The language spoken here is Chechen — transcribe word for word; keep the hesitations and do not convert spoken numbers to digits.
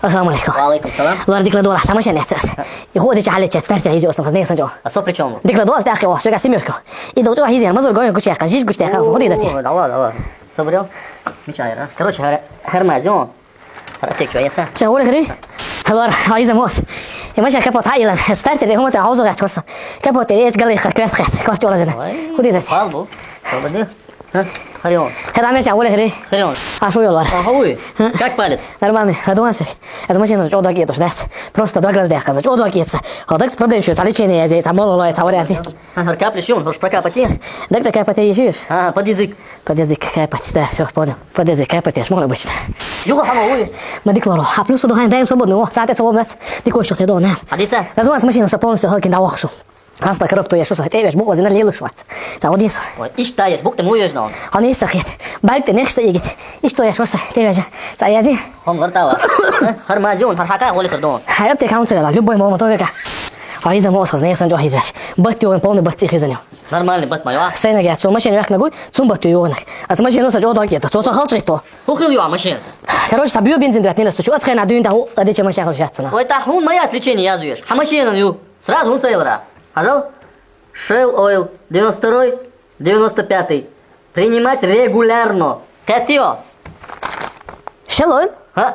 Ассаламу алейкум. Ва алейкум салам. Лор, дика ладувгӀал, хьа машен яц ас. И хӀу дича хьалечец, стартер хьийза оцунах, несан чӀо. А со при чём? Дика ладувгӀал, дӀахьо, соьга симёрка. И долчу хьийза, мазур гоню гучехка, жиж гучехка, хӀу дийдати. О, давай, давай. Собрал? Мичайра. Короче, хар-, хармазион. Хар тек чё, яца? Че, ули хри? Лор, хьийза мос. И машен капот хьаилан. Стартер, и хӀума та хьаузу гӀяч корса. Капот, и эч гали хар квет хет. Кварч ола зена. Ой. ХӀу дийдати. Фал бу. Собрал. А? Хрен. Когда начал, ули хри? Хрен. А что, Лор? А, хауи? А? Как палец? Нормальный, радуанчик. Аз машину чё дакет уж, да? Просто два глаз дяхка, чё дакетса. А так с проблем ещё, лечение я здесь, а мало лоится, а вариант. А, капли шум, хочешь прокапать? Так-то капать ещё. А, под язык. Под язык капать, да, всё, понял. Под язык капать, я ж могу обычно. Юга хама уи. Ма дика лоро. А плюс удухань даем свободный, о, саатеца вомнац. Ты кое-что ты дона. А дица? Радуанс машину со полностью халкин да вахшу. Аста коробка я шуса, тевеш, буква зина лилу швац. Ца одис. Ой, ишта еш, букте му еш нон. Хани сахи. Бальте нехса игит. Ишта я шуса, тевеш. Ца яди. Хом гартава. Хармазион, хар хака, голи хардон. Хайрте каунсела, любой момент овека. Хьийза мос хаз несан чё хьийзаш. Бат юган полный бат цих юзанё. Нормальный бат моё. Сенага, цу машин вяхнагу, цум бат югана. А с машину са чё дакет, то са халчрихто. Хухил ю а машин. Короче, сабью бензин дуэт, не настучу. Ацхена дюн да ху, а дича машин халшатсана. Ой, та хун моя с лечение язуешь. Ха машина ю. Сразу он сайлра. Хажал? Shell Oil, девяносто второй, девяносто пятый. Принимать регулярно. Катио. Shell Oil? А?